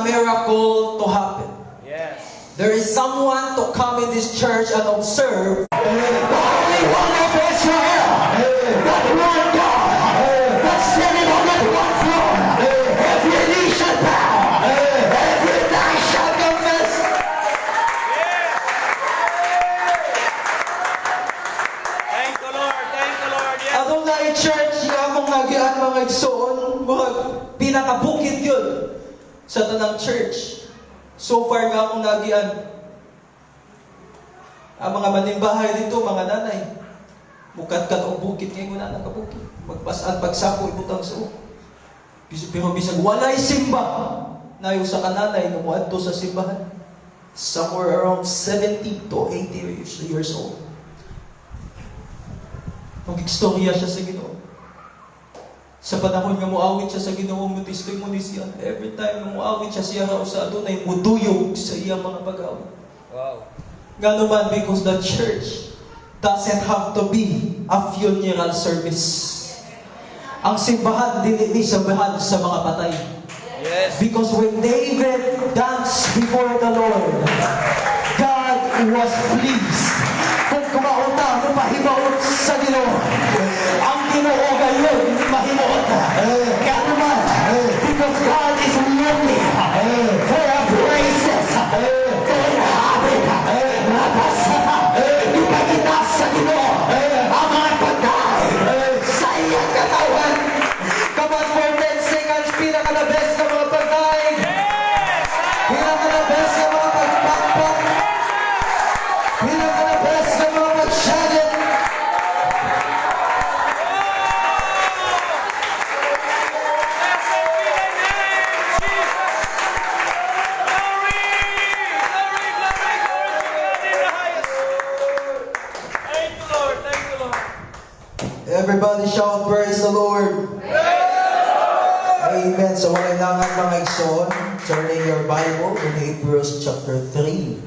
miracle to happen. There is someone to come in this church and observe the Holy One of Israel, that one God, that sitting on that one throne. Every knee shall bow, every tongue shall confess. Thank you, Lord. Thank you, Lord. Yes. Adunay church nga akong nagian, mga igsoon, murag pinakabukid yun sa tanang church. So far nga akong nagian. Ang mga manimbahay dito, mga nanay, mukat-kat og bukid ngayon na nakabukid. Magpasan pagsako ibutang sa. Pero bisag walay simba, nayo sa kananay nga moadto sa simbahan. Somewhere around 70 to 80 years old. Mag-istorya siya sa Ginoo. Sa panahon nga muawit siya sa Ginoo, mo testimony siya. Every time nga muawit siya, siya raw sa adunay muduyog sa iyang mga pag-awit. Ngano man, because the church doesn't have to be a funeral service. Ang simbahan, dili ni simbahan sa mga patay. Because when David danced before the Lord, God was pleased. Kung kumauta mo pahimuot sa Ginoo, ang Ginoo gayon mahimuot. Kaya naman, because God is looking for a praises to inhabit. Nabasa, ipakita sa Ginoo ang mga pagkain sa iyang katawan. Come on, for 10 seconds, pinaka the best na mga pagkain. Pinaka the best na mga pagpakpak. Pinaka the best na mga pagsyagit. Blessed be thy name, Jesus. Glory! Glory, glory, glory to God in the highest. Thank you, Lord. Thank you, Lord. Everybody shout, "Praise the Lord." Amen. So, kailangan, mga igsoon, turning your Bible in Hebrews chapter 3,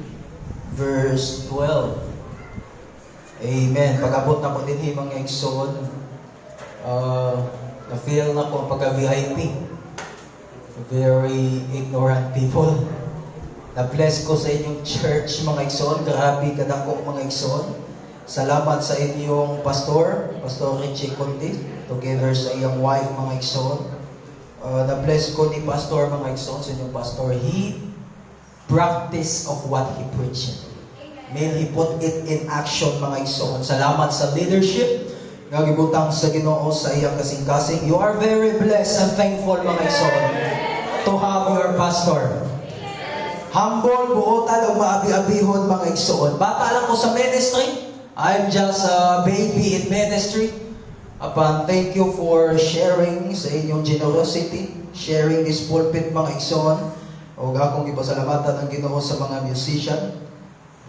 verse 12. Amen. Pag-abot na ko din mga igsoon, na-feel na ko ang pagka-VIP. Very ignorant people. Na-bless ko sa inyong church, mga igsoon. Grabe kadako, mga igsoon. Salamat sa inyong pastor, Pastor Richie Conti, together sa iyang wife, mga igsoon. Na-bless ko ni pastor, mga igsoon, sa inyong pastor. He practice of what he preached. May he put it in action, mga igsoon. Salamat sa leadership nga gibutang sa Ginoo sa iyang kasing-kasing. You are very blessed and thankful, mga igsoon, to have your pastor. Humble, buotan o maabi-abihon, mga igsoon. Bata lang ko sa ministry. I'm just a baby in ministry. Apan, thank you for sharing sa inyong generosity, sharing this pulpit, mga igsoon. O akong gipasalamatan ang Ginoo sa mga musician.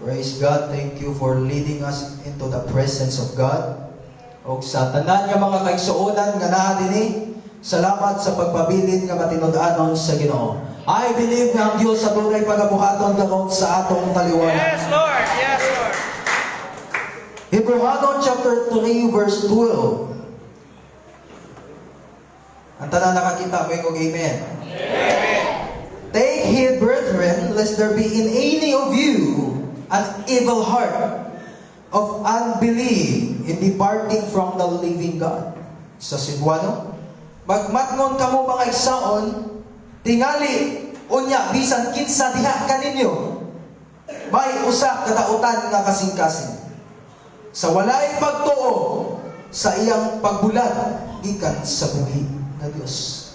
Praise God, thank you for leading us into the presence of God. O sa tanan nga mga kaigsuonan nga naa dinhi, salamat sa pagpabilin nga matinud-anon sa Ginoo. I believe nga ang Dios sa dunay pagabuhaton karon sa atong taliwala. Yes, Lord. Yes, Lord. Hebrew chapter 3 verse 12. Ang tanan nakakita mo yung amen. "Take heed, brethren, lest there be in any of you an evil heart of unbelief in departing from the living God." Sa Cebuano, "Magmatngon kamo, mga igsaon, tingali unya bisan kinsa diha kaninyo may usa ka dautan nga kasing-kasing sa walay pagtuo sa iyang pagbulag gikan sa buhi nga Dios."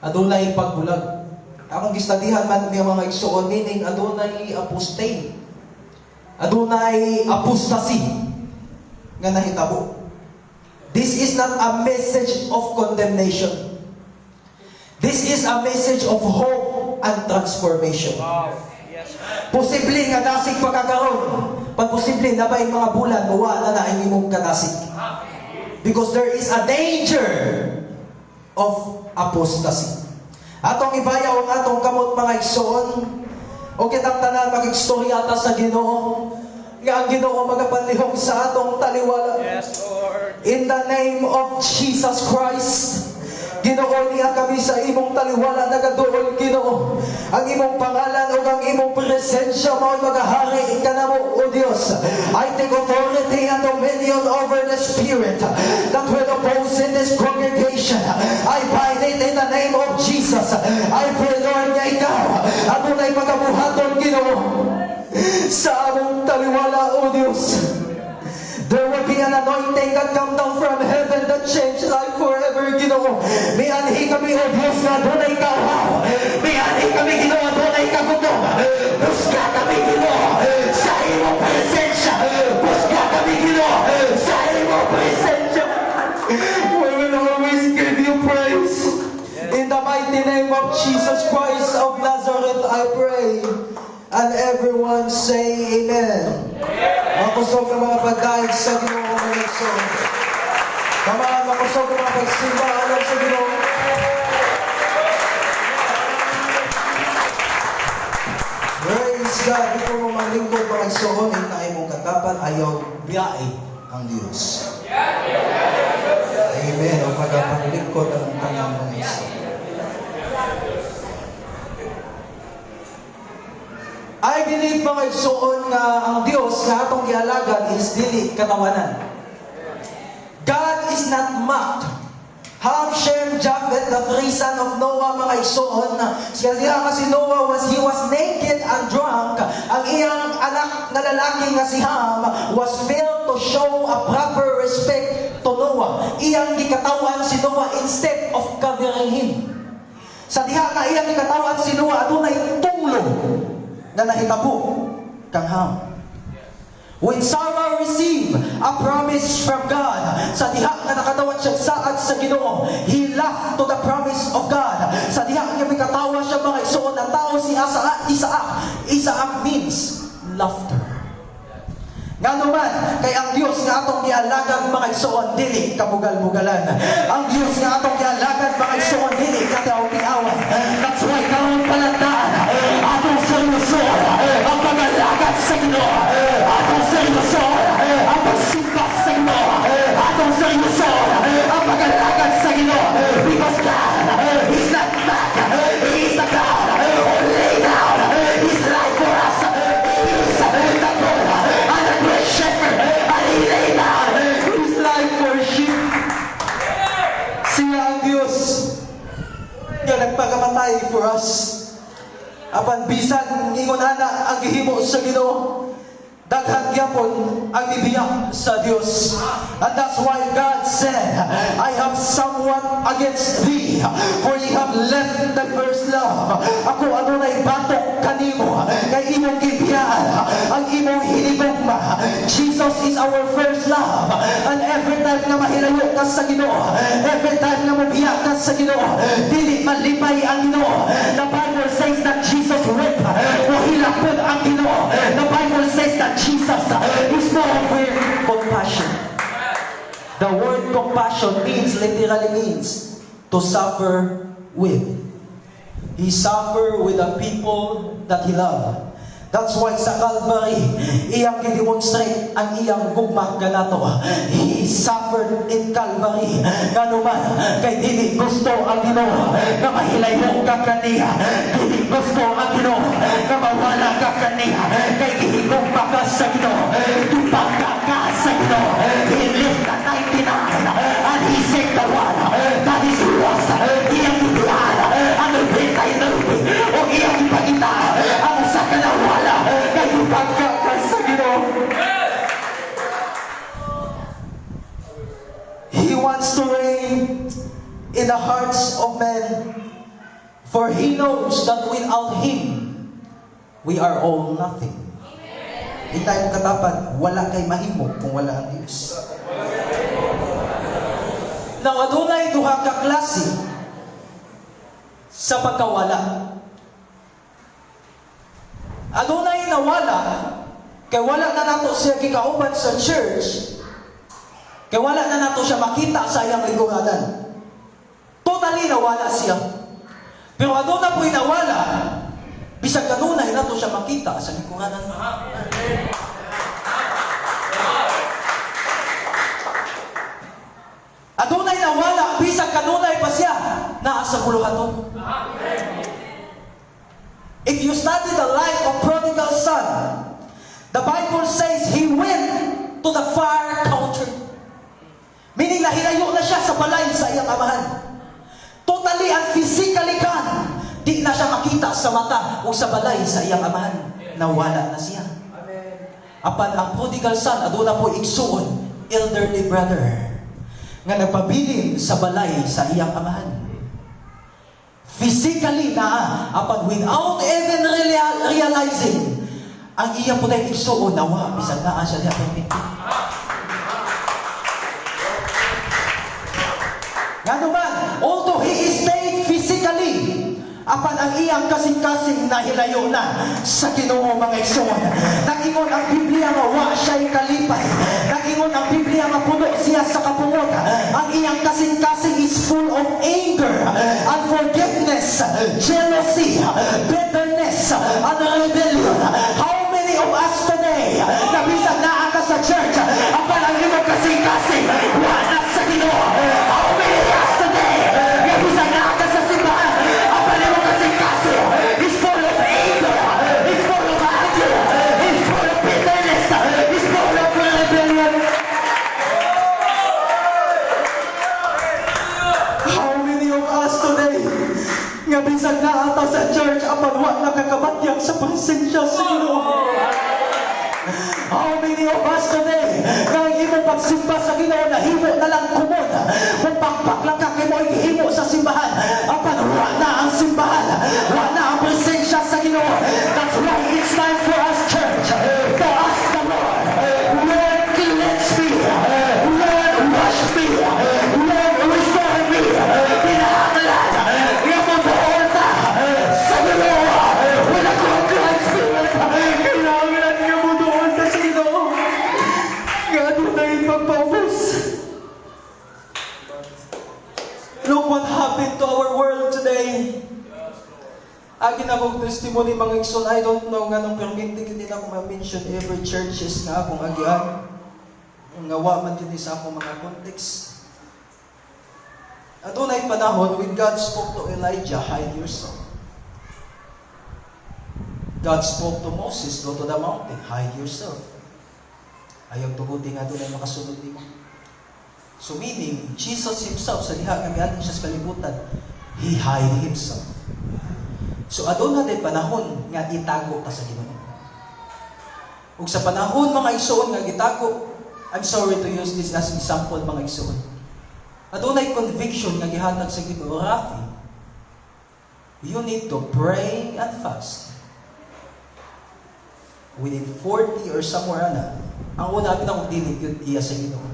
Adunay pagbulag. Akong gistadihan man niya, mga igsoon, meaning adunay apostate. Adunay apostasy nga nahitabo. This is not a message of condemnation. This is a message of hope and transformation. Posible nga dasig pa ka karon. Pag posible na ba mga bulan, muwa na na ang imong kadasig. Because there is a danger of apostasy. Atong ibayaw ang atong kamot, mga igsoon, o kitang tanan magigstorya ta sa Ginoo nga ang Ginoo magapanlihok sa atong taliwala. Yes, Lord. In the name of Jesus Christ, Ginoo, niya kami sa imong taliwala nagaduol, Ginoo. Ang imong pangalan ug ang imong presensya mao'y magahari kanamo, O Dios. I take authority and dominion over the spirit that will oppose in this congregation. I bind it in the name of Jesus. I pray, Lord, nga ikaw adunay pagabuhaton, Ginoo, sa among taliwala, O Dios. There will be an anointing that come down from heaven that change life forever, Ginoo. Mianhi kami, O Diyos, nga adunay kauhaw. Mianhi kami, Ginoo, adunay kagutom. Buska kami, Ginoo, sa imong presensya. Buska kami, Ginoo, sa imong presensya. We will always give you praise. In the mighty name of Jesus Christ of Nazareth, I pray. And everyone say amen. Makusog ng mga pagdayeg sa Ginoo, mga igsoon. Come on, makusog ng mga pagsimba alang sa Ginoo. Praise God. Before mo manglingkod, mga igsoon, ingna imong katapad, ayaw biyai ang Diyos. Amen. O pagapanglingkod ang tanang, mga igsoon. I believe, mga igsoon, nga ang Dios nga atong gialagad is dili katawanan. God is not mocked. Ham, Shem, Japheth, the three sons of Noah, mga igsoon, siya diha nga si Noah was naked and drunk. Ang iyang anak na lalaki nga si Ham was failed to show a proper respect to Noah. Iyang gikatawan si Noah instead of covering him. Sa diha nga iyang gikatawan si Noah, adunay tunglo na nahitabo kang Ham. When Sarah received a promise from God, sa diha nga nakadawat siya saad sa Ginoo, he laughed to the promise of God. Sa diha nga mikatawa siya, mga igsoon, na tao si Isaac, Isaac. Isaac means laughter. Ngano man, kay ang Dios nga atong gialagad, mga igsoon, dili kabugal-bugalan. Ang Dios nga atong gialagad, mga igsoon, dili katiaw-tiawan. That's why karon palandaan, atong seryosoon ang pag-alagad sa Ginoo. Atong seryosoon ang pagsimba sa Ginoo. Atong seryosoon ang pag-alagad sa Ginoo. Because God is not mocked. He is the God who laid down His life for us. He is the good and the great shepherd. And He laid down His life for sheep. Siya ang Diyos nga nagpakamatay for us. Apan bisan ingon ana ang gihimo sa Ginoo, daghan gyapon ang nibiya sa Dios. And that's why God said, "I have somewhat against thee, for ye have left the first love." Ako adunay batok kanimo, kay imong gibiyaan ang imong hinigugma. Jesus is our first love. And every time nga mahilayo ka sa Ginoo, every time nga mobiya ka sa Ginoo, dili malipay ang Ginoo. The Bible says that Jesus wept. Mohilak pod ang Ginoo. The Bible says that Jesus is moved with compassion. The word compassion means, literally means, to suffer with. He suffered with the people that he loved. That's why sa Calvary, iyang gidemonstrate ang iyang gugma kanato. He suffered in Calvary. Ngano man, kay dili gusto ang Ginoo nga mahilayo ka kaniya. Dili gusto ang Ginoo nga mawala ka kaniya. Kay gihigugma ka sa Ginoo. Gibangga ka sa Ginoo. He left the 99 and he said the one that is lost. Iyang gibiyaan ang 99 o iyang ipangita ang usa ka nawala kay gibangga ka sa Ginoo. He wants to reign in the hearts of men, for He knows that without Him, we are all nothing. Di tayo katapad, wala kay mahimo kung wala ang Diyos. Now, adunay duha ka klase sa pagkawala. Adunay nawala, kay wala na nato siya gikauban sa church, kay wala na nato siya makita sa iyang lingkuranan. Totally nawala siya. Pero aduna po'y nawala, bisag kanunay nato siya makita sa lingkuranan. Adunay nawala, bisag kanunay pa siya. naa sa buluhaton. If you study the life of prodigal son, the Bible says he went to the far country. Meaning nahilayo na siya sa balay sa iyang amahan. Totally and physically gone. Di na siya makita sa mata o sa balay sa iyang amahan. Nawala na siya. Apan ang prodigal son, aduna poy igsuon, elderly brother, nga nagpabilin sa balay sa iyang amahan. Physically na, apan without even realizing, ang iya po na igsuon, nawa, bisan naa siya diha permanente. Ngano man, although he stayed physically, apan ang iyang kasing-kasing nahilayo na sa Ginoo, mga igsoon. Nag-ingon ang Biblia nga wa siya'y kalipay. Nag-ingon ang Biblia nga puno siya sa kapungot. Ang iyang kasing-kasing is full of anger, unforgiveness, jealousy, bitterness, and rebellion. How many of us today, na bisan naa ka sa church, apan ang imong kasing-kasing, wa na sa Ginoo? How many of us today, na bisan naa ka sa simbahan, apan imong kasing-kasing is full of anger, is full of anger, is full of bitterness, is full of rebellion? How many of us today nga bisan naa ta sa church apan wa nakakabatyag sa presensya sa Ginoo? How many of us today nga ang imong pagsimba sa Ginoo nahimo na lang kumon? Kung pakpak lang ka kay mo'y gihimo sa simbahan, apan wa na ang simbahan, wa na ang presensya sa Ginoo. That's why it's time for us, church, to ask the Lord, "Lord, cleanse me. Lord, wash me. Lord, restore me." Kinahanglan nga moduol ta sa Ginoo with a contrite spirit. Kailangan nga moduol ta sa Ginoo nga adunay pagpaubos. Look what happened to our world today. Agi na akong testimony, mga igsoon, I don't know nganong perminti gid nila ako ma-mention every churches nga akong agian. Nga wa man jud ni sa akong mga context. Adunay panahon when God spoke to Elijah, "Hide yourself." God spoke to Moses, "Go to the mountain, hide yourself. Ayaw tuguti nga adunay makasunod nimo." So meaning, Jesus himself, sa diha nga miadto siya sa kalibutan, He hide himself. So aduna day panahon nga itago ta sa Ginoo. Ug sa panahon, mga igsoon, nga gitago, I'm sorry to use this as example, mga igsoon. Adunay conviction nga gihatag sa Ginoo, "Rafi, you need to pray and fast." Within 40 or somewhere ana, ang una abi na kong dili yun iya sa Ginoo.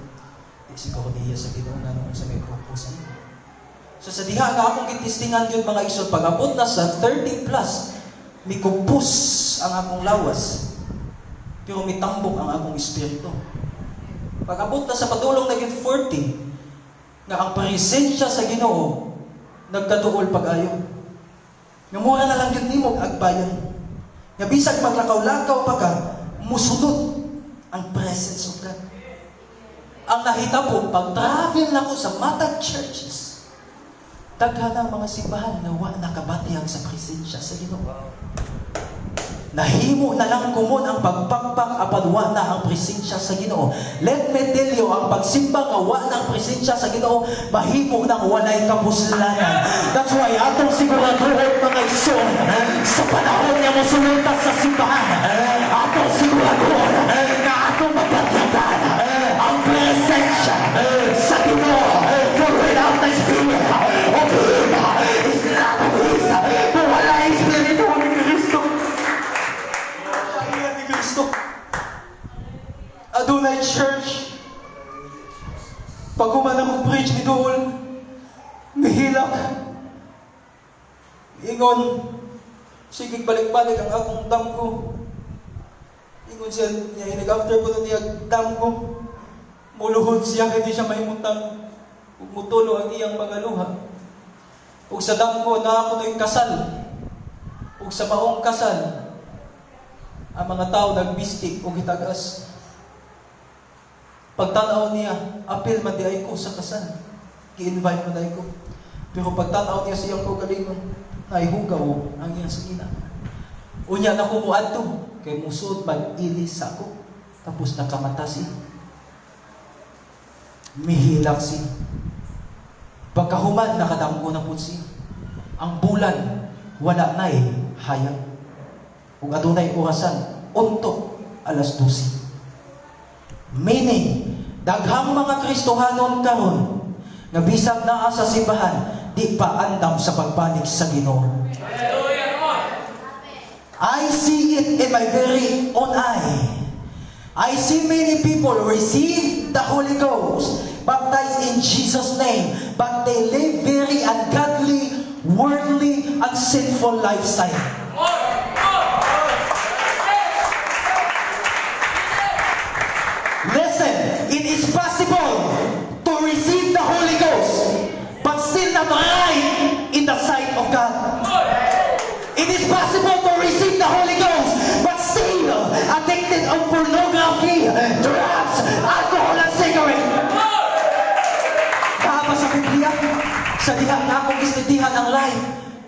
Di siguro niya sa Ginoo na nung sa may purpose niya. So sa diha nga akong gitestingan yun, mga igsoon, pag abot na sa 30 plus, mikupos ang akong lawas. Pero mitambok ang akong espiritu. Pag abot na sa padulong na gyud 40, nga ang presensya sa Ginoo nagkaduol pag-ayo. Nga mura na lang gyud nimo agbayan. Nga bisag maglakaw-lakaw pa ka, musunod ang presence of God. Ang nahitabo, pag travel nako sa matag churches, daghan ang mga simbahan na wa nakabatyag sa presensya sa Ginoo. Nahimo na lang kumon ang pagpakpak apan wa na ang presensya sa Ginoo. Let me tell you, ang pagsimba nga wa na ang presensya sa Ginoo, mahimo nang walay kapuslanan. That's why atong siguraduhon, mga igsoon, sa panahon nga mosulod ta sa simbahan, atong siguraduhon nga atong mabatyagan ang presensya sa Ginoo. For without the Spirit of Him is not of His. Kung wala ang Espiritu ni Kristo, kaya ni Kristo. Adunay church. Pag human ako preach ni Duol, mihilak. Ingon, sige, balik-balik ang akong damgo. Ingon siya, niya, after ko na niya damgo, muluhod siya kay di siya mahimutang. Ug mutulo ang iyang mga luha. Ug sa damgo na ako to'y kasal. Ug sa maong kasal, ang mga tao nagbistik og hitagas. Pagtanaw niya, apil man di ay ko sa kasal. Gi-invite man ay ko. Pero pagtanaw niya sa iyang kaugalingon, nahihugaw ang iyang sangina. Unya na ko muadto, kay musuod mag-ilis sa ako. Tapos nakamata siya. Mihilak siya. Pagkahuman, nakadamgo na po siya. Ang bulan, wala na'y hayag. Ug adunay orasan, untok alas 12. Meaning, daghang mga Kristohanon karon nga bisag naa sa simbahan, di pa andam sa pagbanig sa Ginoo. Hallelujah. Come on. I see it in my very own eye. I see many people receive the Holy Ghost, baptized in Jesus' name, but they live very ungodly, worldly, and sinful lifestyle. Come on. Come on. Yes. Listen, it is possible to receive the Holy Ghost, but still not right in the sight of God. Come on. It is possible to receive the Holy Ghost, but still addicted on pornography, drugs, alcohol, and cigarette. Come on. Tama sa Biblia, sa diha nga akong istudihan ang life,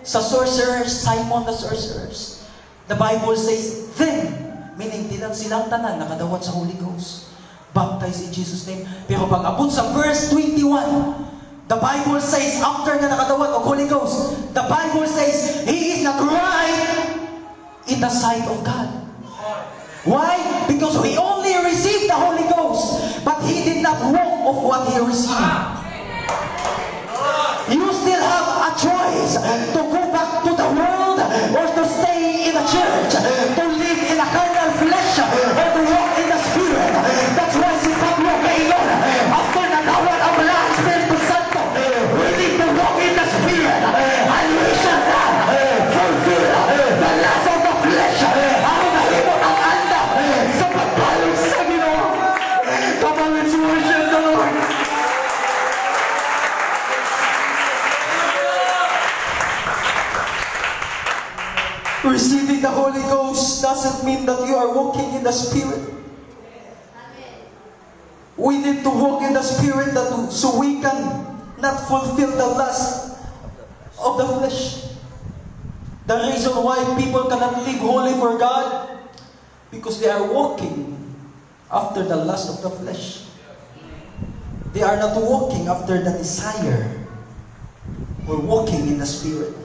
sa sorcerers, Simon the sorcerers. The Bible says, "Them," meaning dilang silang tanan nakadawat sa Holy Ghost, baptized in Jesus' name. Pero pag abot sa verse 21, the Bible says, after nga nakadawat og Holy Ghost, the Bible says, he is not right in the sight of God. Why? Because he only received the Holy Ghost, but he did not walk of what he received. You still have a choice to go back to the world or to stay in the church, to live in a carnal flesh or to walk in the Spirit. That's why si Pablo kaingon, after nadawat ang Balaang Espiritu Santo, we need to walk in the Spirit and we shall not fulfill the lust of the flesh. Aron mahimo ang andam sa pagbalig sa Ginoo. Come on, let's worship the Lord. Receiving the Holy Ghost doesn't mean that you are walking in the Spirit. We need to walk in the Spirit that so we can not fulfill the lust of the flesh. The reason why people cannot live holy for God, because they are walking after the lust of the flesh. They are not walking after the desire or walking in the Spirit.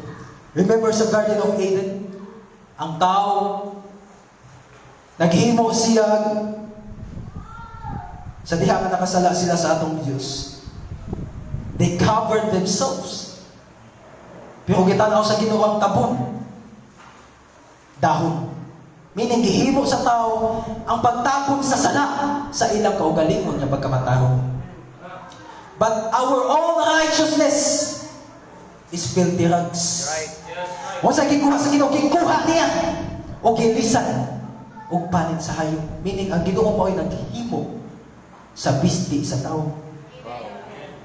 Remember sa Garden of Eden, ang tao, naghimo siya sa diha nga nakasala sila sa atong Diyos. They covered themselves. Pero gitanaw sa Ginoo ang tabon. Dahon. Meaning, gihimo sa tao ang pagtapon sa sala sa ilang kaugalingon nga pagkamatarong. But our own righteousness is filthy rags. Unsa gikuha sa Ginoo, gikuha niya o gilisan og panit sa hayop. Meaning ang Ginoo mao'y naghimo sa bisti sa tao.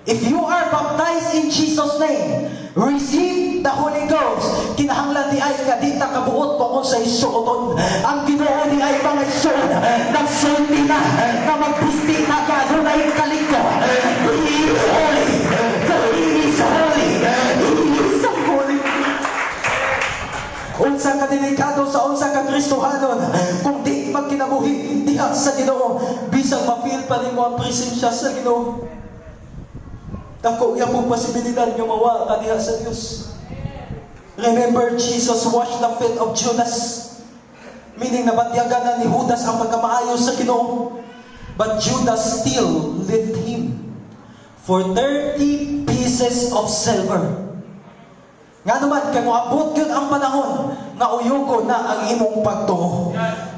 If you are baptized in Jesus' name, receive the Holy Ghost, kinahanglan diay nga di ta kabuot kung unsay suoton. Ang Ginoo diay, mga igsoon, nagsulti na nga magbisti na ka, adunay kaliko. He is holy. For He is holy. He is holy. Unsa ka delikado sa unsa ka Kristohanon kung di magkinabuhi diha sa Ginoo, bisag ma-feel pa nimo ang presensya sa Ginoo. Dako gyapon posibilidad nga mawa ka diha sa Dios. Remember, Jesus washed the feet of Judas. Meaning nabatyagan na ni Judas ang pagkamaayo sa Ginoo. But Judas still left him for 30 pieces of silver. Nga naman, kay moabot yun ang panahon nga uyugo na ang imong pagtuo.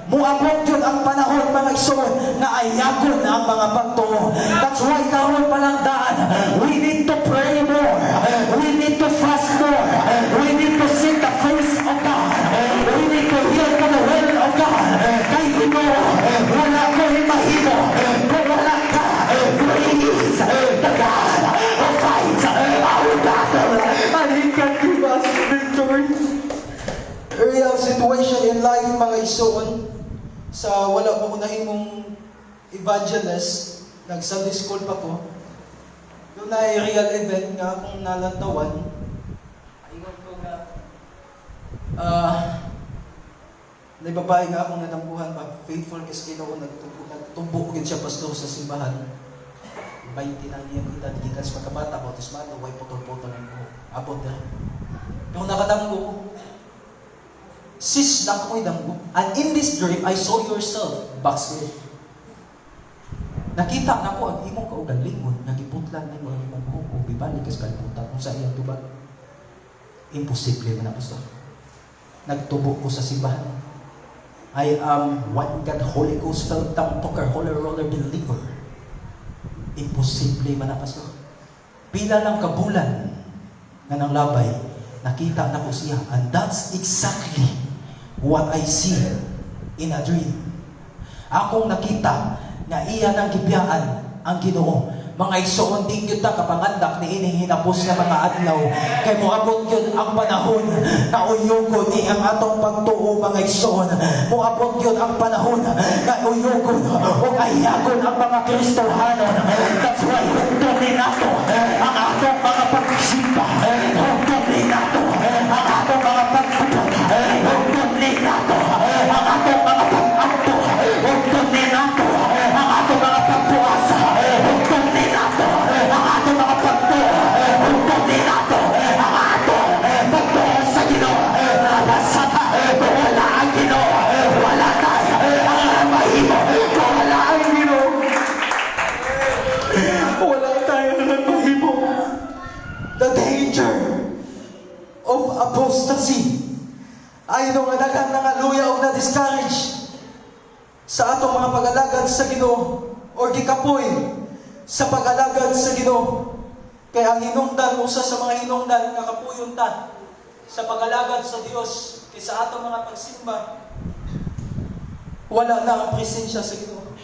Moabot yun ang panahon, mga igsoon, nga ayagon ang mga pagtuo. That's why karon pa lang daan, we need to pray more. We need to fast more. We need to seek the face of God. We need to hear to the will of God. Kay Ginoo, wala ko mahimo kung wala ka. For He is the God who fights our battle and He can give us victory. Real situation in life, mga igsoon, sa wala mo ko nahimong evangelist, nag Sunday school pa ko, doon na real event nga akong nalantawan. May babae nga akong nadamguhan ba, faithful kay sa Ginoo, nagtubo, nagtubo gyud siya, pastor, sa simbahan. 20 na iyang edad, gikan sa pagkabata, bautismado, way putol-putol ang buhok. Abot na. Pero nakadamgo ko. Sis, na ako'y damgo. And in this dream, I saw yourself backslid. Nakita nako ang imong kaugalingon nga giputlan nimo ang imong buhok ug gibalik sa kalibutan kung sa iyang tubag. Imposible man na, pastor. Nagtubo ko sa simbahan. I am one God, Holy Ghost, filled tongue talker, holy roller believer. Imposible man na, pastor. Pila lang kabulan nga nang labay, nakita nako siya. And that's exactly what I see in a dream. Akong nakita nga iya nang gibiyaan ang Ginoo. Mga igsoon, di gyud ta kapangandak ni ining hinapos nga mga adlaw. Kay moabot gyud ang panahon na uyugon ni ang atong pagtuo, mga igsoon. Moabot gyud ang panahon na uyugon o ayagon ang mga Kristohanon. That's why hugton nato ang atong mga pagsimba. Hugton nato ang atong mga pagtupad. Hugton nato ang atong mga pag-ampo. Hugton nato ang atong mga pagpuasa. Hugton nato ang atong mga pagtuo. Hugton nato ang atong pagtuo sa Ginoo. Basta kung wala ang Ginoo, wala tayo ang mahimo. Kung wala ang Ginoo, wala tayo ang mahimo. The danger of apostasy. Ay nga daghang nangaluya o na-discourage sa atong mga pag-alagad sa Ginoo or gikapoy sa pag-alagad sa Ginoo. Kaya ang hinungdan, usa sa mga hinungdan nga kapuyon ta sa pag-alagad sa Dios kay sa atong mga pagsimba, wala na ang presensya sa Ginoo.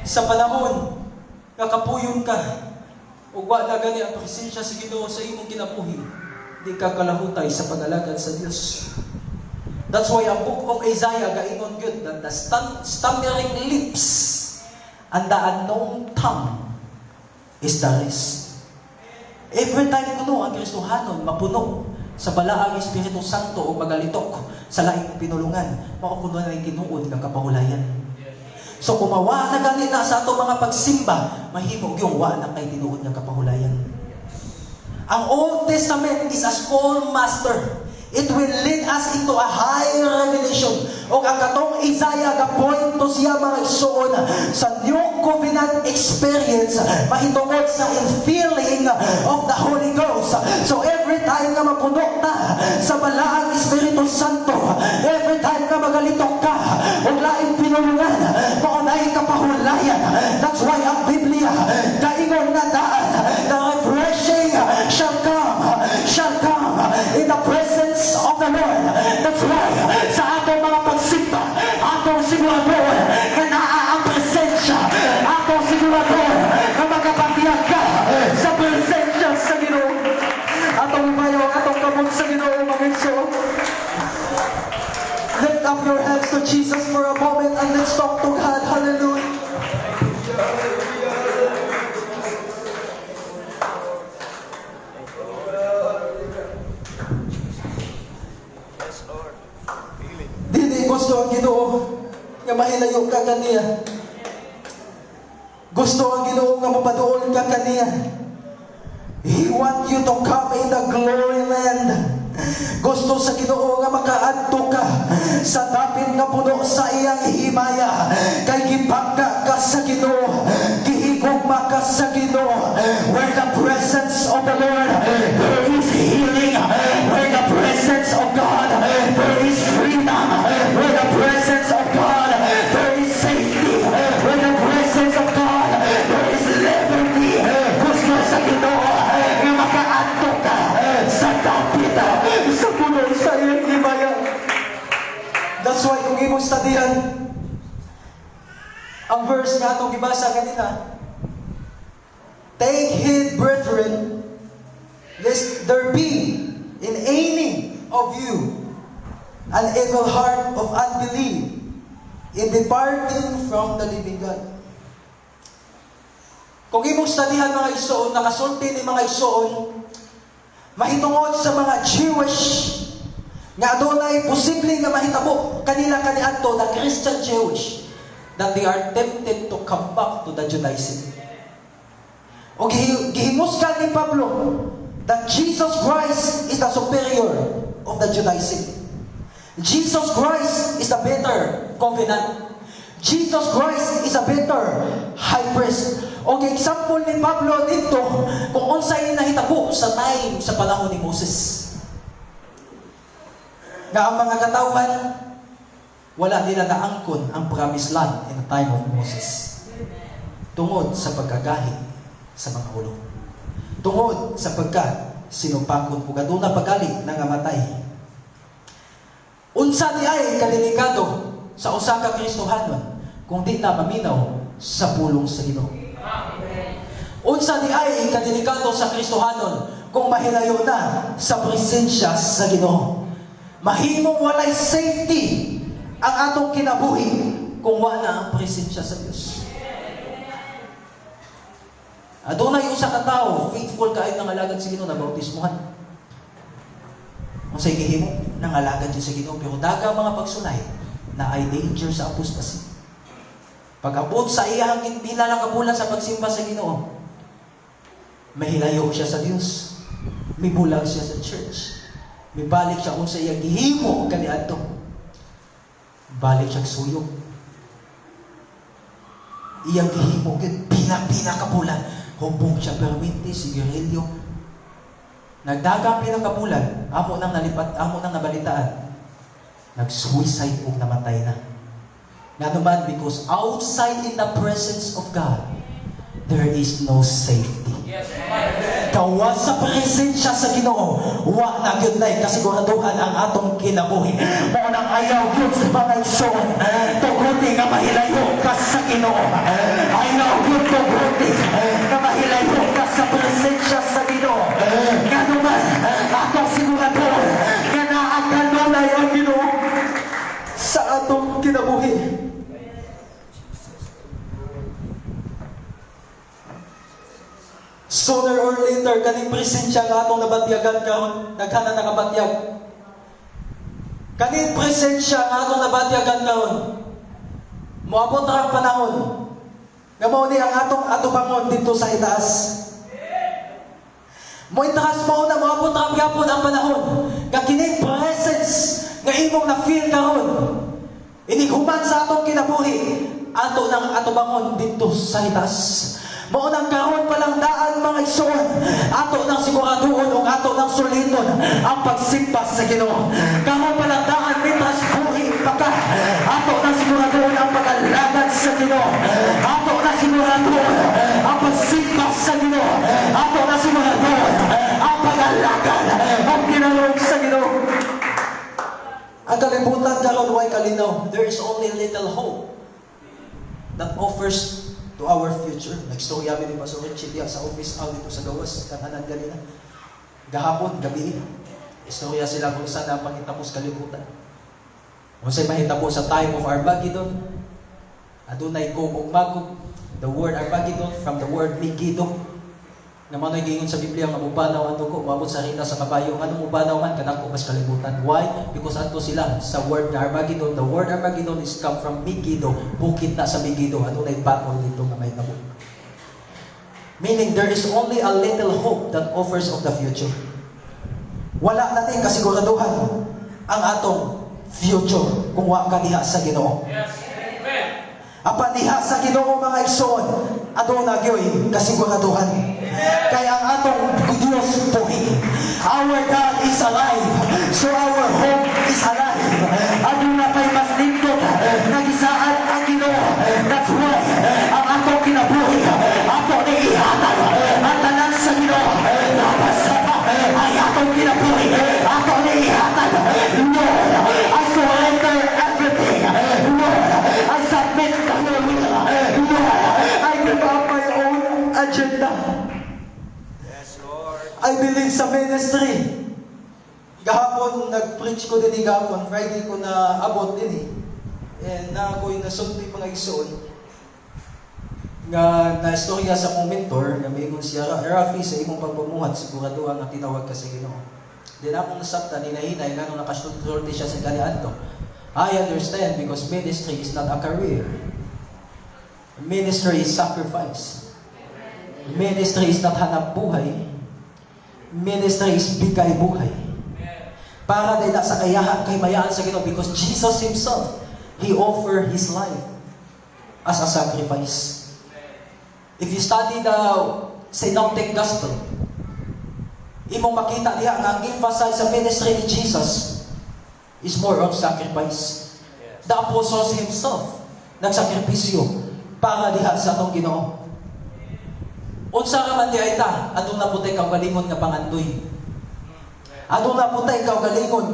Sa panahon nga kapuyon ka ug wa na gani ang presensya sa Ginoo sa imong kinabuhi, di ka kalahutay sa pag-alagad sa Dios. That's why ang book of Isaiah gaingon gyud that the stammering lips and the unknown tongue is the rest. Every time kuno ang Kristohanon mapuno sa balaang Espiritu Santo o magalitok sa laing pinulungan, mao kuno na tinuod nga kapahulayan. So kung mawa na gani na sa atong mga pagsimba, mahimo gyung wa na kay tinuod nga kapahulayan. Ang Old Testament is a schoolmaster. It will lead us into a higher revelation. O ang katong Isaiah ga-point to siya, mga igsoon, sa New Covenant experience mahitungod sa infilling of the Holy Ghost. So every time nga mapuno ta sa balaang Espiritu Santo, every time nga magalitok ka og laing pinulungan, mao na kapahulayan. That's why ang Biblia gaingon nga daan, the refreshing shall come in the presence of the Lord. That's why sa atong mga pagsimba, atong siguradoon nga naa ang presensya, atong siguradoon nga makapatiyag ka sa presensya sa Ginoo. Atong ibayo ang atong kamot sa Ginoo, mga igsoon. Lift up your hands to Jesus for a moment and let's talk to God. Hallelujah. Yes, Lord. Feeling. Dili gusto ang Ginoo nga mahilayo ka kaniya. Gusto ang Ginoo nga mapaduol ka kaniya. He want you to come in the glory land. Gusto sa Ginoo nga makaadto ka sa dapit nga puno sa iyang himaya. Kay gipangga ka sa Ginoo, gihigugma ka sa Ginoo. Where the presence of the Lord, there is healing. Where the presence of God, there is freedom. Where the presence of God, there is safety. Where the presence of God, there is liberty. Gusto sa Ginoo nga makaadto ka sa dapit sa puno sa iyang himaya. That's why kung imong studihan ang verse nga atong gibasa kanina, "Take heed, brethren, lest there be in any of you an evil heart of unbelief in departing from the living God." Kung imong studihan, mga igsoon, nakasulti ni, mga igsoon, mahitungod sa mga Jewish Nga adunay posible nga mahitabo kanila kaniadto, the Christian Jewish, that they are tempted to come back to the Judaism. O gihimusgan ni Pablo that Jesus Christ is the superior of the Judaism. Jesus Christ is the better covenant. Jesus Christ is a better high priest. O example ni Pablo dito kung unsay nahitabo sa time sa panahon ni Moses. Nga ang mga katawhan, wala nila naangkon ang promised land in the time of Moses. Tungod sa pagkagahi sa mga ulo. Tungod sa pagka sinupakon ug aduna pagali nangamatay. Unsa di ay kadelikado sa usa ka Kristohanon kung di na maminaw sa pulong sa Ginoo? Unsa di ay kadelikado sa Kristohanon kung mahilayo na sa presensya sa Ginoo? Mahimong walay safety ang atong kinabuhi kung wala ang presensya sa Dios. Adunay usa ka tawo, faithful kaayo nangalagad sa Ginoo, na bautismuhan. Unsay gihimo? Nangalagad siya sa Ginoo, pero daghang mga pagsulay na ay danger sa apostasy. Pag-abot sa iyang pila lang ka bulan sa pagsimba sa Ginoo, mahilayo siya sa Dios. Mibulag siya sa church. Mibalik siya unsa iyang gihimo kaniadto. Balik siya suyok. Iyang gihimo gyud pila-pila ka bulan. Hubog siya perminti, sigarilyo. Nagdagang pila ka bulan, amo nang nalipat, amo nang nabalitaan. Nag-suicide ug namatay na. Nga naman, because outside in the presence of God, there is no safety. Gawas sa presensya sa Ginoo, wa na gyud nay kasiguraduhan ang atong kinabuhi. Mao nang ayaw gyud sa mga igsoon, tuguti nga mahilayo ka sa Ginoo. Ayaw gyud tuguti nga mahilayo ka sa presensya sa Ginoo. Nganuman, atong siguraduhon nga naa kanunay ang Ginoo sa atong kinabuhi. Sooner or later, kaning presensya nga atong nabatyagan karon, daghan na nakabatyag. Kaning presensya nga atong nabatyagan karon, moabot ra ang panahon nga mao ni ang atong atubangon dito sa itaas. Mo itaas mao na moabot ra gyapon ang panahon nga kining presence nga imong na-feel karon, inig human sa atong kinabuhi, ato nang atubangon dito sa itaas. Mao nang karon pa lang daan, mga igsoon, ato nang siguraduhon ug ato nang suliton ang pagsimba sa Ginoo. Karon pa lang daan, mientras buhi pa ka, ato nang siguraduhon ang pag-alagad sa Ginoo. Ato nang siguraduhon ang pagsimba sa Ginoo. Ato nang siguraduhon ang pag-alagad ang kinalog sa Ginoo. Ang kalibutan karon way kalinaw. There is only little hope that offers to our future. Nagstorya mi ni Pastor Richie diya sa office out dito sa gawas, kananan ganina. Gahapon, gabi. Istorya sila kung saan ang pangitapos kalibutan. Unsay mahitabo sa time of Armageddon, adunay Gog ug Magog, the word Armageddon from the word Megiddo. Nga mao giingon sa Biblia nga mubanaw ang dugo, moabot sa rita sa kabayo. Ngano mubanaw man kadako mas kalibutan? Why? Because adto sila sa word nga Armageddon. The word Armageddon is come from Megiddo, bukid na sa Megiddo. Adunay battle dito nga mahitabo. Meaning there is only a little hope that offers of the future. Wala na din kasiguraduhan ang atong future kung wa ka diha sa Ginoo. Yes. Amen. Apan diha sa Ginoo, mga igsoon, aduna gyoy kasiguraduhan. Kay ang atong Dios buhi. Our God is alive. So our hope is alive. Aduna pay mas nindot nga gisaad ang Ginoo. That's why ang atong kinabuhi, ato ni ihatag ang tanan sa Ginoo. Labas ay atong kinabuhi, ato ni ihatag. Lord, I surrender everything. Lord, I submit to your will. Lord, I give up my own agenda. Yes, Lord. I believe sa ministry. Gahapon, nag-preach ko din gahapon. Friday ko na abot din eh. And na ako'y nasulti, mga igsoon, nga na istorya sa akong mentor, nga maingon siya, "Rafi, sa imong pagpamuhat, sigurado ang tinawag ka sa Ginoo." Di na akong nasabtan, hinahinay, nga nakasulti siya sa kaniadto. I understand because ministry is not a career. Ministry is sacrifice. Ministry is not hanap buhay. Ministry is bigay buhay. Para din na sa kayahan, kahimayaan sa Ginoo, because Jesus Himself, He offered His life as a sacrifice. If you study the Synoptic Gospel, imong makita diha nga ang emphasize sa ministry ni Jesus is more on sacrifice. The apostles himself nagsakripisyo para diha sa atong Ginoo. Unsa ra man diay ta, aduna po tay kaugalingon nga pangandoy. Aduna po tay kaugalingon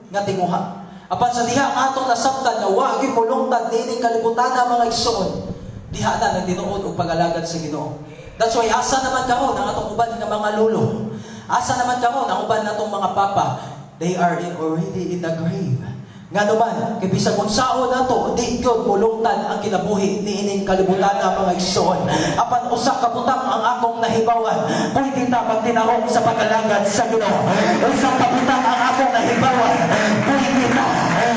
nga tinguha. Apan sa diha nga atong nasabtan nga wa gyud molungtad niining kalibutan na, mga igsoon, diha na nagtinuod og pag-alagad sa Ginoo. That's why asa naman karon ang atong uban nga mga lolo? Asa naman karon ang uban natong mga papa? They are already in the grave. Ngano man, kay bisag unsaon nato, di gyud molungtad ang kinabuhi niining kalibutan na, mga igsoon. Apan usa ka butang ang akong nahibawan, pwede ta magtinarong sa pag-alagad sa Ginoo. Usa ka butang ang akong nahibawan, pwede ta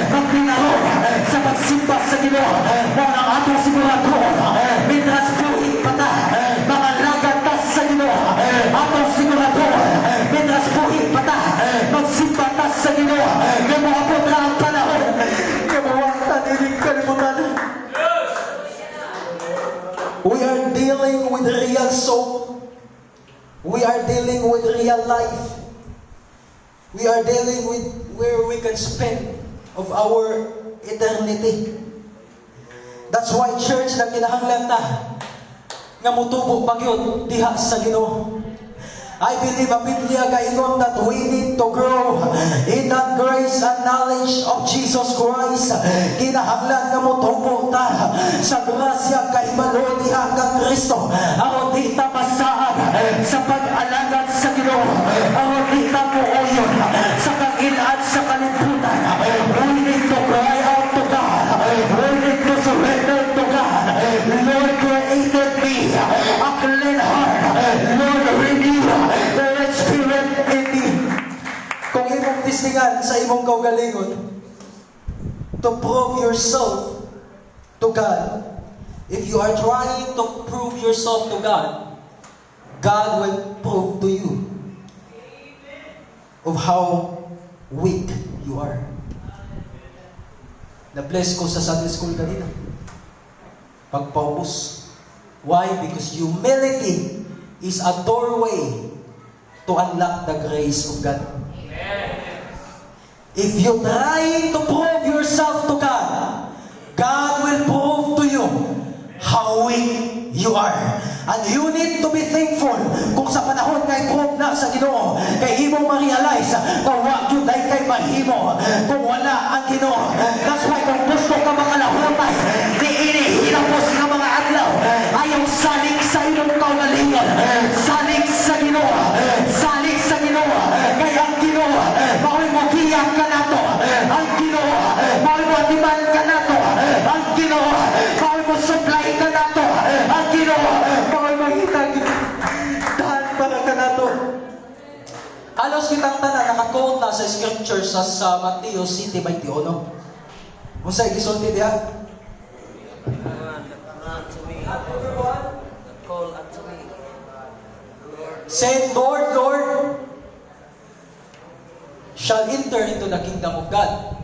magtinarong sa pagsimba sa Ginoo. Mao nang atong siguradoon, mientras buhi pa ta, mangalagad ta sa Ginoo. Atong siguradoon, mientras buhi pa ta, magsimba ta sa Ginoo. Nga moabot ra ang panahon nga mawagta nining kalibutan. We are dealing with real soul. We are dealing with real life. We are dealing with where we can spend of our eternity. That's why, church, na kinahanglan ta nga mutubo pa gyud diha sa Ginoo. I believe ang Biblia gaingon that we need to grow in that grace and knowledge of Jesus Christ. Kinahanglan nga motubo ta sa grasya kahibalo diha kang Kristo. Aron di ta masaad sa pag-alagad sa Ginoo. Aron di ta muuyon sa kangil-ad sa kalibutan. We need to cry out to God. We need to surrender to God. Lord, created me a clean heart. Lord, renew the right spirit in me. Kung imong testingan sa imong kaugalingon, to prove yourself to God, if you are trying to prove yourself to God, God will prove to you of how weak you are. Na-bless ko sa Sunday school kanina. Pagpaubos. Why? Because humility is a doorway to unlock the grace of God. If you trying to prove yourself to God, God will prove to you how weak you are. And you need to be thankful kung sa panahon kay prove na sa Ginoo, kay imong ma-realize na wa gyud ay kay mahimo kung wala ang Ginoo. That's why kung gusto ka makalahutay niini hinapos nga mga adlaw, ayaw salig sa imong kaugalingon, salig sa Ginoo, salig sa Ginoo. Kay ang Ginoo mao'y mogiya kanato, ang Ginoo mao'y moatiman kanato, ang Ginoo mao'y mo supply kanato, ang Ginoo mao'y mahitag daan para kanato. Halos kitang tanan naka-quote na sa scripture sa Mateo 7:21. Unsay gisulti diha? Unto me, that call unto me, Lord, Say, "Lord, Lord," shall enter into the kingdom of God.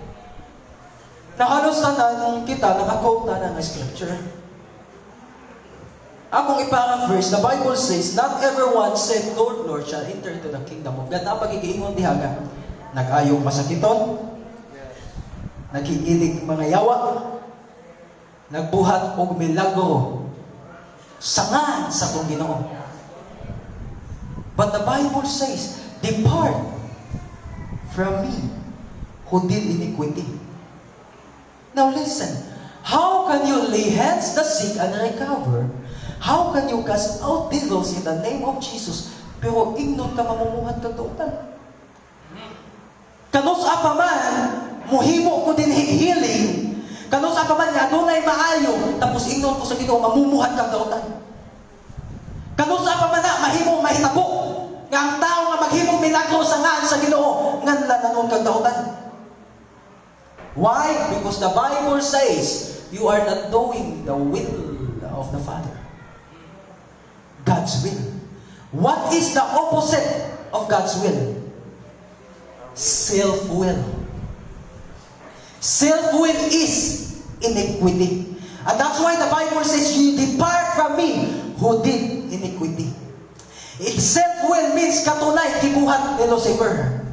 Na halos tanan kita naka-quote na ng scripture. Akong i-paraphrase, the Bible says, "Not everyone said, 'Lord, Lord,' shall enter into the kingdom of God." Napagigiingon diha nga, nag-ayong masakiton, naghihilig mga yawa, nagbuhat og milagro sa ngan sa atong Ginoo. But the Bible says, "Depart from me who did iniquity." Now listen, how can you lay hands the sick and recover? How can you cast out devils in the name of Jesus? Pero ingnon ka mamumuhat kag dautan. Kanus-a pa man, muhimo ko din healing. Kanus-a pa man nga adunay maayo, tapos ingnon ko sa Ginoo mamumuhat kag dautan. Kanus-a pa man na mahimo mahitabo nga Nga ang tao nga maghimong milagro sa ngan sa Ginoo, nganlan kag dautan. Why? Because the Bible says you are not doing the will of the Father. God's will. What is the opposite of God's will? Self-will. Self-will is iniquity. And that's why the Bible says, "You depart from me who did iniquity." It self-will means katunay gibuhat ni Lucifer.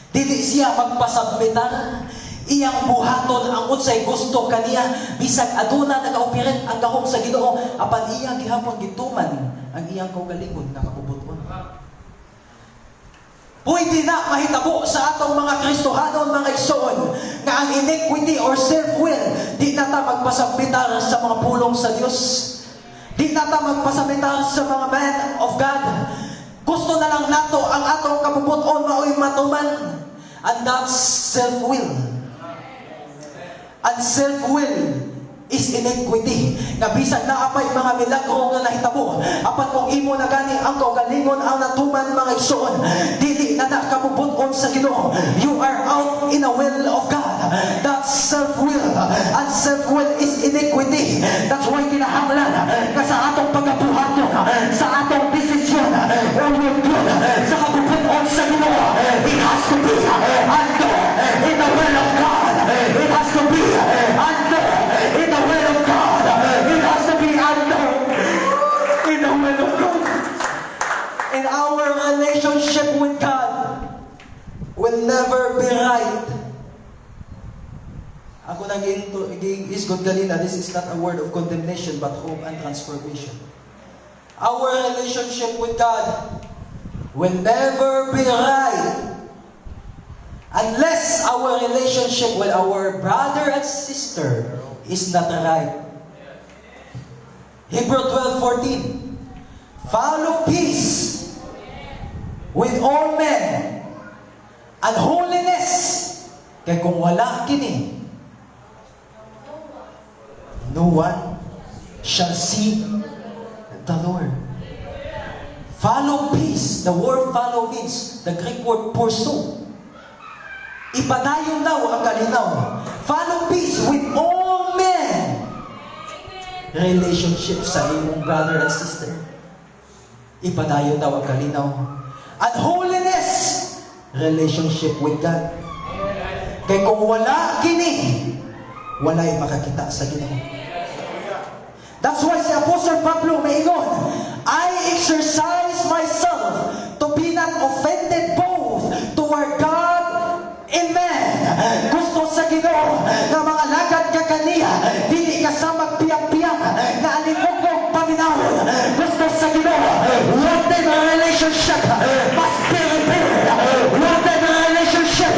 Dili siya magpasubmitar. Iyang buhaton ang unsay gusto kaniya, bisag aduna nag-operate ang gahom sa Ginoo, apan iya gihapon gituman ang iyang kaugalingon nga kabubut-on. Pwede na mahitabo sa atong mga Kristohanon, mga igsoon, nga ang iniquity or self-will, di na ta magpasubmitar sa mga pulong sa Dios. Di na ta magpasubmitar sa mga man of God. Gusto na lang nato ang atong kabubut-on mao'y matuman. And that's self-will. And self-will is iniquity. Nga bisan naa pay mga milagro nga nahitabo, apan kung imo na gani ang kaugalingon ang natuman, mga igsoon, dili na na kabubut-on sa Ginoo. You are out in the will of God. That's self-will. And self-will is iniquity. That's why kinahanglan nga sa atong pagabuhaton, sa atong desisyon, o yun sa kabubut-on sa Ginoo, it has to be under in the will of God. It has to be under in the will of God. It has to be under in the will of God. In our relationship with God will never be right. Ako nang isgot ganina, this is not a word of condemnation but hope and transformation. Our relationship with God will never be right unless our relationship with our brother and sister is not right. Hebrew 12:14. Follow peace with all men and holiness. Kay kung wala kini, no one shall see the Lord. Follow peace. The word "follow" means the Greek word "pursue." Ipadayon daw ang kalinaw. Follow peace with all men. Relationship sa imong brother and sister. Ipadayon daw ang kalinaw. And holiness, relationship with God. Kay kung wala kini, walay makakita sa Ginoo. That's why si Apostle Pablo maingon, "I exercise myself to be not offended both toward God and man." Gusto sa Ginoo nga mga lagad ka kaniya, dili ka sa magpiyang-piyang nga alingog paminawon. Gusto sa Ginoo, wanted relationship must be repaired. Wanted relationship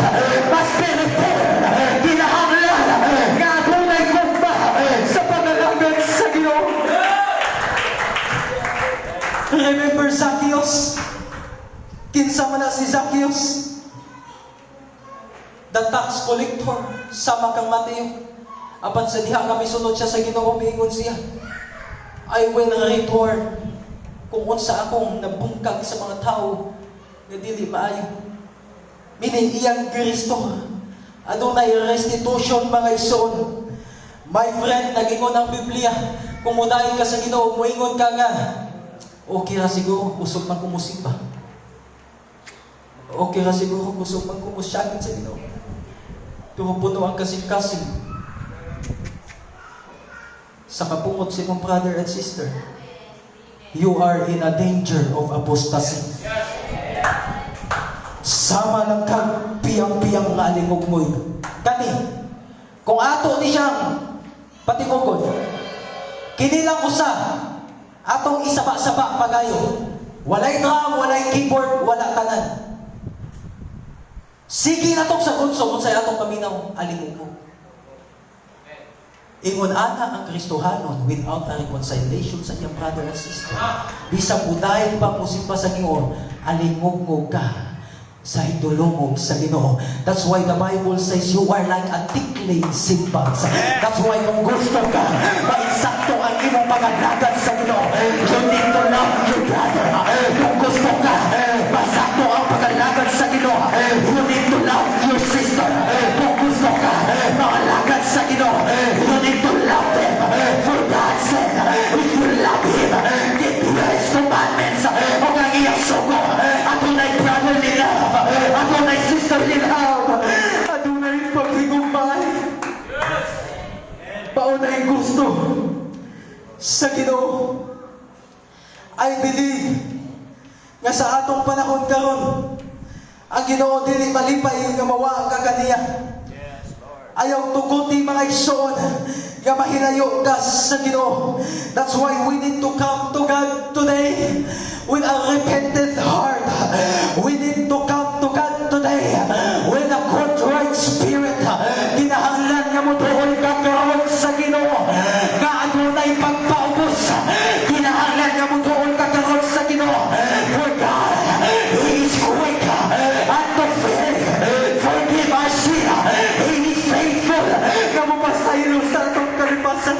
must be repaired. Kinahanglan nga adunay gugma sa pangalagad sa Ginoo. Remember Zacchaeus? Kinsa man na si Zacchaeus? The tax collector, sama kang Mateo. Apan sa diha nga misunod siya sa Ginoo, miingon siya, "I will return kung unsa akong nabungkag sa mga tao nga dili maayo." Meaning iyang Kristo. Adunay restitution, mga igsoon. My friend, nag-ingon ang Biblia, kung mudayon ka sa Ginoo, muingon ka nga, "Okay ra siguro, kusog man ko musimba. Okay ra siguro, kusog man ko musyagin sa Ginoo." Pero puno ang kasing-kasing sa kapungot sa imong brother and sister. You are in a danger of apostasy. Sama lang kag piyang-piyang nga alingugmoy. Kani, kung ato ni siyang patingukod, kini lang usa, atong isaba-saba pagayo. Walay drum, walay keyboard, wala tanan. Sige na tong sa gunso kung sa atong paminaw, alingugmo. Ingon ana ang Kristohanon without a reconciliation sa iyang brother and sister. Bisag mudayon pa musimba sa Ginoo, alingugngog ka sa hindulongog sa Ginoo. That's why the Bible says you are like a tinkling cymbals. That's why kung gusto ka, maisakto ang imong pangalagad sa Ginoo, you need to love your brother. Kung gusto ka, You need to love your sister. Kung gusto ka makalagad sa Ginoo, you need to love them. For God said, if you love Him, keep His commandments. O ang iyang sugo, adunay brotherly love, adunay sisterly love, adunay paghigugmaay. Mao na'y gusto sa Ginoo. I believe nga sa atong panahon karon, ang Ginoo dili malipay nga mawa ka kaniya. Ayaw tuguti, mga igsoon, nga mahilayo ka sa Ginoo. That's why we need to come to God today with a repentant heart. We need to come to God today with a contrite spirit. Kinahanglan nga moduol ka karon sa Ginoo nga adunay pagpaubos. Kinahanglan nga moduol ka karon sa Ginoo. For God, He is quick and to forgive our sin. He is faithful nga mopasaylo sa atong kalipasan.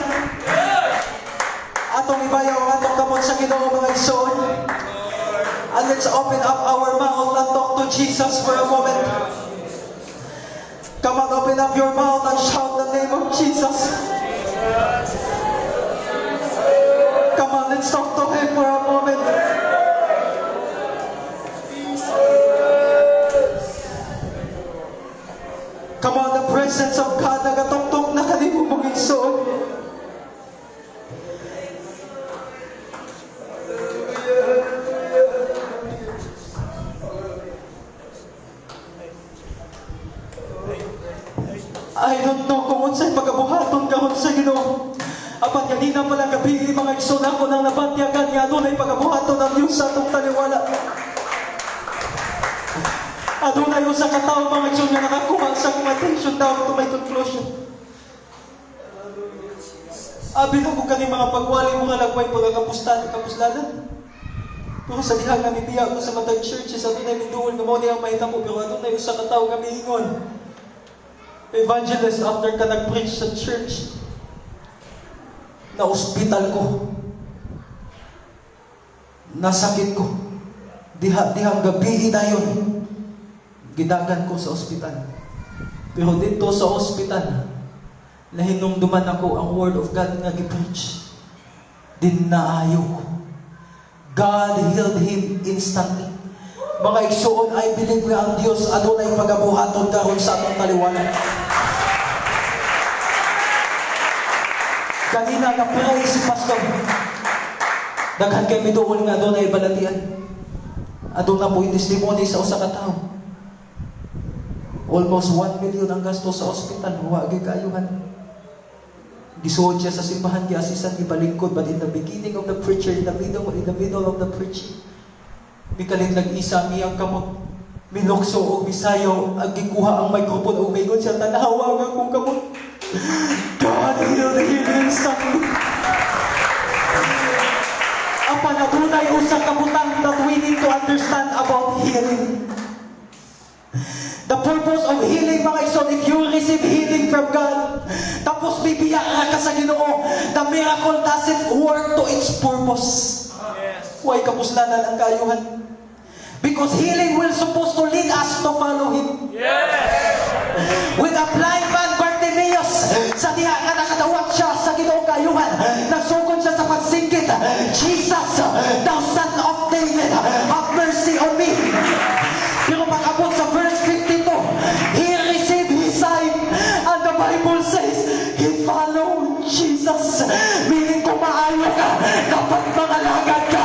Atong ibayaw ang atong kamot sa Ginoo, mga igsoon. And let's open up our mouth and talk to Jesus for a moment. Come on, open up your mouth and shout the name of Jesus. Come on, let's talk to Him for a moment. Come on, the presence of God nagatoktok na kanimo, mga igsoon. I don't know kung unsay pagabuhaton karon sa Ginoo. Apan ganina pa lang gabi, mga igsoon, ako nang nabatyagan nga adunay pagabuhaton ang Diyos sa atong taliwala. Adunay usa ka tawo, mga igsoon, nga nakakuha sa akong attention down to my conclusion. Abi na ko kani mga pagwali, mga lagway pagkakapustan, kapuslanan. Pero sa diha nga mibiya ko sa matag churches, adunay miduol nga mao ni ang mahitabo, pero adunay usa ka tawo nga miingon, "Evangelist, after ka nag-preach sa church, na ospital ko. Nasakit ko. Diha, dihang gabi dayon. Gidagan ko sa ospital. Pero dito sa ospital, nahinumduman ako ang word of God nga gi-preach. Din naayo ko." God healed him instantly. Mga igsoon, I believe nga ang Dios adunay pagabuhaton karon sa atong taliwala. Kanina na-pray si Pastor. Daghan kay miduol nga adunay balatian. Aduna po yung testimony sa usa ka tawo. Almost 1 million ang gasto sa ospital, wa gyud kaayuhan. Gisuod siya sa simbahan, giasisan, gibalingkod, but in the beginning of the preacher, in the middle of the preaching, mikalit nag-isa ang iyang kamot. Milukso og misayaw, ang gikuha ang microphone og mingon siya, "Tanawa ang akong kamot." God healed him instantly. Apan adunay usa ka butang that we need to understand about healing. The purpose of healing, mga igsoon, if you receive healing from God, tapos bibiya ka sa Ginoo, the miracle doesn't work to its purpose. Way kapuslanan ang kaayuhan. Because healing will supposed to lead us to follow Him. With a blind man, Bartimaeus, sa diha nga nakadawat siya sa Ginoo kaayuhan, nasugod siya sa pagsingkit, "Jesus, thou Son of David, have mercy on me." Pero pag-abot sa verse 52, he received his sight. And the Bible says, he followed Jesus. Meaning, kung maayo ka, dapat mangalagad ka.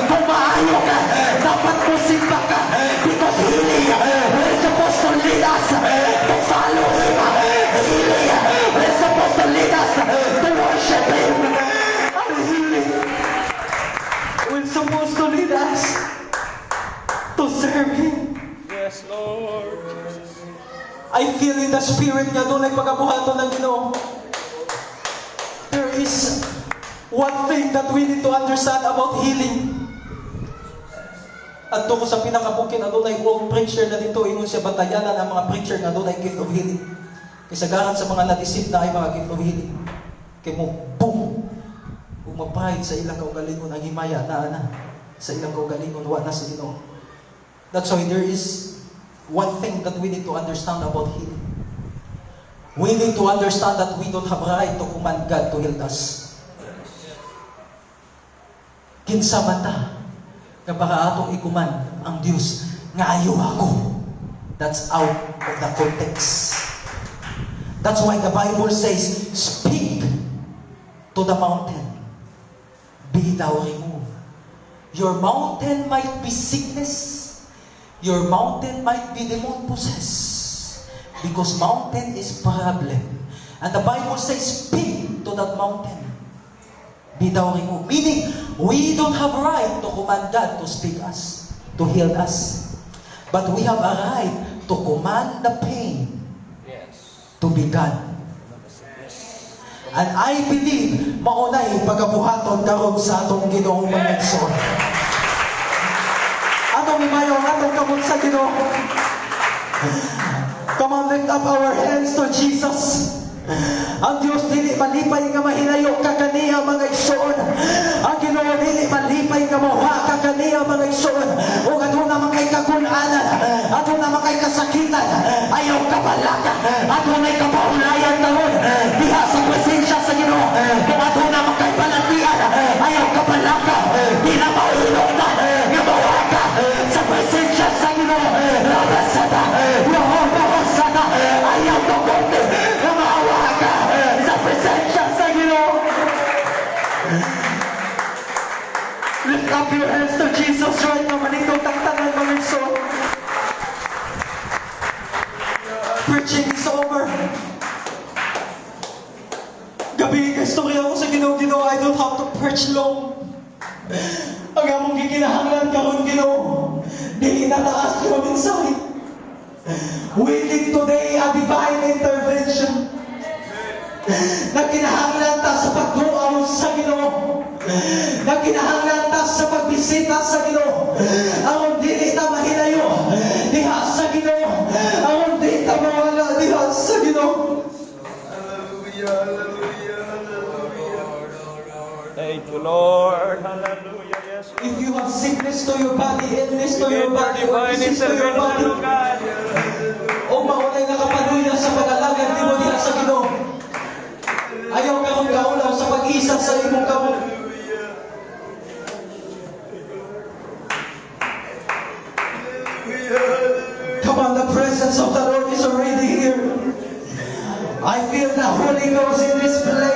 Kung maayo ka, dapat musimba ka. Because healing is supposed to lead us to follow Him. Healing is supposed to lead us to worship Him. Ang healing will supposed to lead us to serve Him. Yes, Lord Jesus. I feel in the spirit nga adunay pagabuhaton ng Ginoo. There is one thing that we need to understand about healing. Adto ko sa pinakabukid, adunay old preacher na dito, ingon siya, batayanan ang mga preacher nga adunay gift of healing. Kasagaran sa mga na-deceive na ay mga gift of healing. Kay mo, boom! Ug mapahid sa ilang kaugalingon ang himaya naa na. Sa ilang kaugalingon, wa na sa Ginoo. That's why there is One thing that we need to understand about healing. We need to understand that we don't have right to command God to heal us. Kinsa man ta nga para atong i-command ang Dios nga ayo ako? That's out of the context. That's why the Bible says, "Speak to the mountain, be thou removed." Your mountain might be sickness. Your mountain might be demon possessed. Because mountain is problem. And the Bible says, "Speak to that mountain. Be thou removed." Meaning, we don't have right to command God to speak us, to heal us. But we have a right to command the pain to be gone. And I believe, maunay pagabuhaton karon sa atong Ginoong mga igsoon. Atong imayo ang atong kamot sa Ginoo. Come on, lift up our hands to Jesus. Ang Diyos dili malipay nga mahilayo ka kaniya, mga igsoon. Ang Ginoo dili malipay nga mawa ka kaniya, mga igsoon. Ug aduna man kay kagulanan, aduna man kay kasakitan, Ayaw kabalaka, adunay kapahulayan karon diha sa presensya sa Ginoo. Kung aduna man kay balatian, ayaw kabalaka, di na mahulog na nga mawa ka sa presensya sa Ginoo. Rabasada, Rabasada, ayaw tuguti nga maawa ka sa presensya sa Ginoo. Lift up your hands to Jesus right now. Manindog tang tanan, mga igsoon. Preaching is over. Gabi, istorya ko sa Ginoo, Ginoo, I don't have to preach long. Ang among gikinahanglan karon, Ginoo, dili na taas yung mensahe. We need today a divine intervention. Nagkinahanglan ta sa pagduaw sa Ginoo. Nagkinahanglan ta sa pagbisita sa Ginoo. Aron dili ta mahilayo diha sa Ginoo. Aron dili ta mawala diha sa Ginoo. Hallelujah, hallelujah, hallelujah. Thank you, Lord. Hallelujah. Yes. If you have sickness to your body, illness to We your need your body, or divine disease to your intervention, body, O God. O maunay nakapaluya sa pag-alagad nimo diha sa Ginoo, ayaw karon kaulaw sa pag-isa sa imong kamot. Come on, the presence of the Lord is already here. I feel the Holy Ghost in this place.